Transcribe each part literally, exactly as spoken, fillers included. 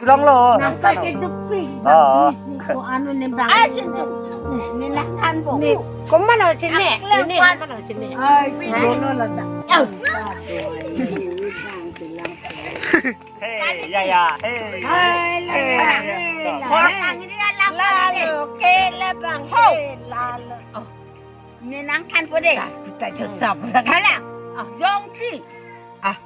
Long lo. Nang pakai dupi. Oh. Ko anu ne bang. Ah, sini. Ne langthan po. Ne, komat lo sini. Aklang ne, pan. Komat lo sini. Ai, ha? Lo lo lo da. Au. Hey, ya, ya. Hey. Hai, la, hey, la, ya, hey, la, la. Orang ini kan langthan. Lalu ke labang. Ho. Hey, lalu. Oh. Ne nangthan po de. Kita josap. Hala. Ah, jongsi. Ah.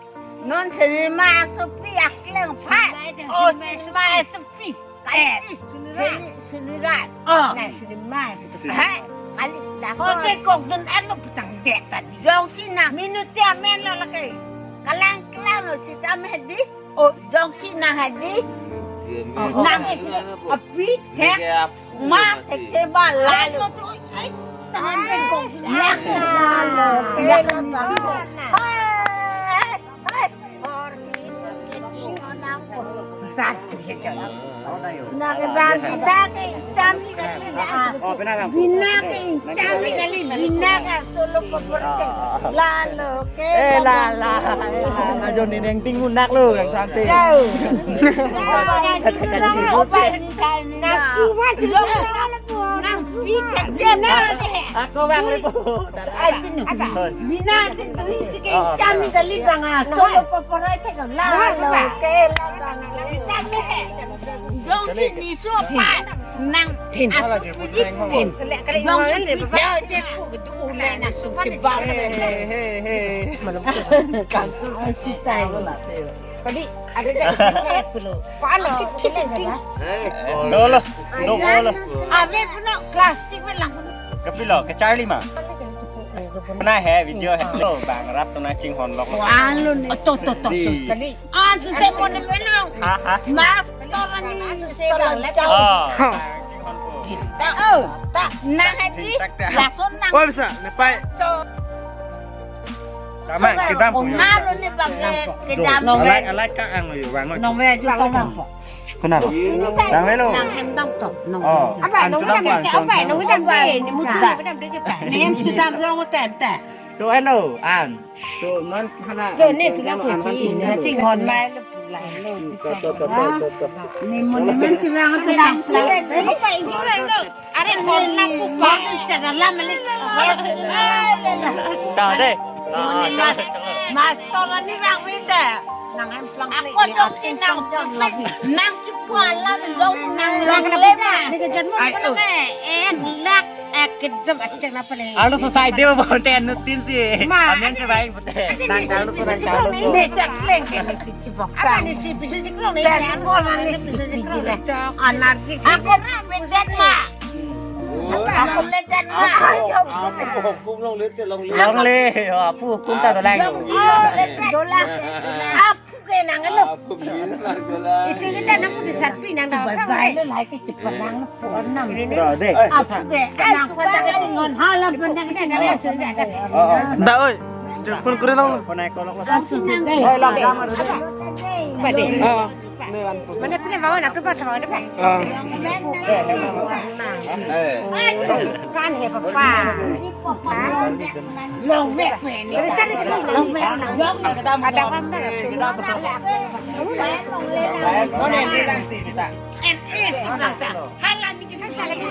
Non sinima asopi aklang phan. Oh, sinima asopi. Kali. Eh, sini, sini rat. Oh. Na sinima. Sinima. Ha? Kali. Dah. Hote kok dun anu petang dek tadi. Jongsi na. Minute amen lo lake. Kalang kalang lo sita medi. Oh, jongsi na hadi. Nang api, he? Ma teke ba lalo. Ai, sangat bengkok. Lalo. Lalo. Hai, hai. Sat. Nang bang kita ke chami kali la. Oh, benar, bang. Bina ke chami kali, bina ka solo koporte. Lalo ke. Eh, la, la. Eh, la, la. Joni neng ting munak lo, yang cantik. Yo. Open. Na suwa juga. Nang pikir dia na. Aku bang lipu. Ai, pinu. Bina si tu isi ke chami kali bang, ah. Solo koporte ke lalo ke la bang. Jongsi ni sopa nang tin. Tin. Jongsi ni ya je pu ke tu le na su ke bang. Hey, hey, hey. Kan tu sitai. Tadi ada dah pulo. Pano kile kada. Dolo, dolo. Ave puno classic me lang puno. Kapilo, ke Charlie ma. Na hai video hai lo bang rap tu na chinghon lok. Alo ni. To to to to. Kali. Ah, tu se mo ni melo. Ha, ha. Master ni se bang lek. Oh. Tinta. Oh, ta. Nang hadi. Lason nang. Oh, bisa. Nepai. So. Tama, kedam punya. Aro ni bang ke kedam. Alai, alai ka ang yo bang. Nong ve ju tong bang po. Kenal? Nang velo. Nang hem tong tong. Oh. Apa nong hem tong? Apa nong hem tong? Ni mutu kedam dek apa? Ni hem kedam rong tem tem. So hello, an. So non hana. So ni tu na puji. Chinghon mai lo pulai lo. To to to to to. Ni monument si bang kedam. Apa injuran lo? Are kona pupa chaga lam le. Ta de. Master ni bang vita. Nang hem plang le. Ako dong si nang plang le. Nang kipu alam dong nang long le na. Ai, oh. Ek lakh ek kedam achek na pale. Alo society ma bote anu tin si. Ma, amen anu chebai bote. Nang alo so nang alo so. Ni sa kleng ke ni si chibok. Apa ni si bisu chiklong ni. Sa ni ko ni si bisu chiklong. Anarji. Ako na penjat ma. Ako penjat ma. Apo hukum long le te long le. Long le, oh, apo hukum ta dolang. Dolang. Apo ke nang lo. Apo ke nang dolang. Itu kita nang di sapi nang bai bai lo lai ke cepat nang por nam. Bro, deh. Apo ke nang pada ke tingon halam pada ke tingon. Oh, oh. Nda oi. Telepon kuri long. Phone ai kolok. Apo nang. Oi, lang kamar. Apa deh? Oh. Mana pernah bawa nak tu pas bawa depan. Ah. Kan he papa. Long vek pe ni. Long vek. Ada apa? Mana ni nanti kita? N S kita. Hala ni kita tak ada.